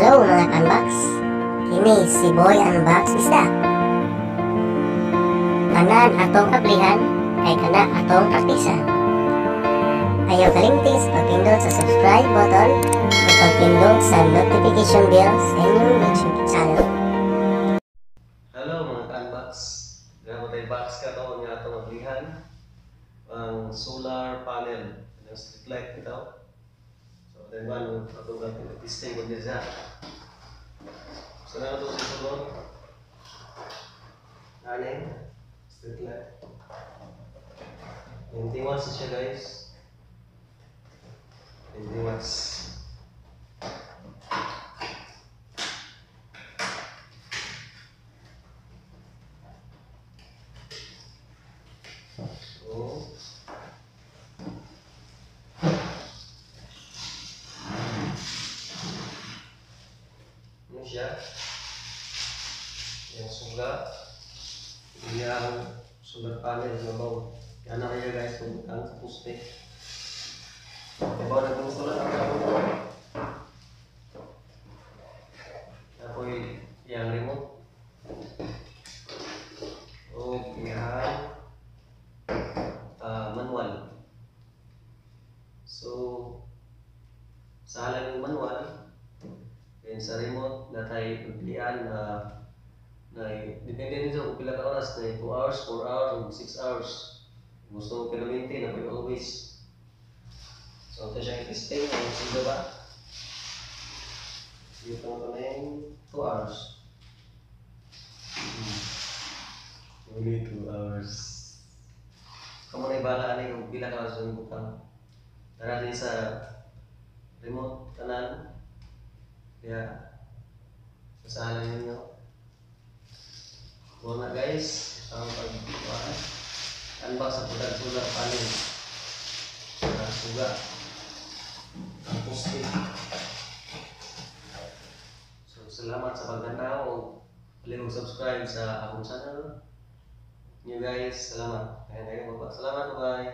Hello, mga ka-unbox! Kini si Boy Unbox Isda. Tanan atong ablihan kay kana atong praktisan. Ayaw kalimti sa pagpindot sa subscribe button ug pagpindot sa notification bell sa inyong YouTube channel. Hello, mga ka-unbox. Gamo tayo box karon nga atong ablihan. Ang solar panel, ang street light bitaw. So then one atong gapin testing ko niya. So na ato sa sulod. Ani street light. 20 watts siya, guys. 20 watts. So, ano siya? Yung suga, yung solar panel na baw. Yan na kaya, guys, pagbutan sa poste. Ibaw na itong solar ang Tapos yung remote. O yan manual. So, sa halan ng manual, then sa remote na tayo pagpilian na na depende din sa kung pila ka oras na 2 hours, 4 hours, o 6 hours. Gusto mo permanente na pwede always. So, ito siya yung testing. Ang siga ba? Sige, ito na yung 2 hours. Only 2 hours. Kamu na ibala na yung pila ka oras yung butang. Tara din sa remote tanan. Kaya, basahan ninyo. Muna, guys, ang pag unbox sa pulag solar panel. Na suga. Ang poste. So, salamat sa pagtanaw. Palihog subscribe sa akong channel. You guys, salamat. Ayan, ayun, baba. Salamat, bye.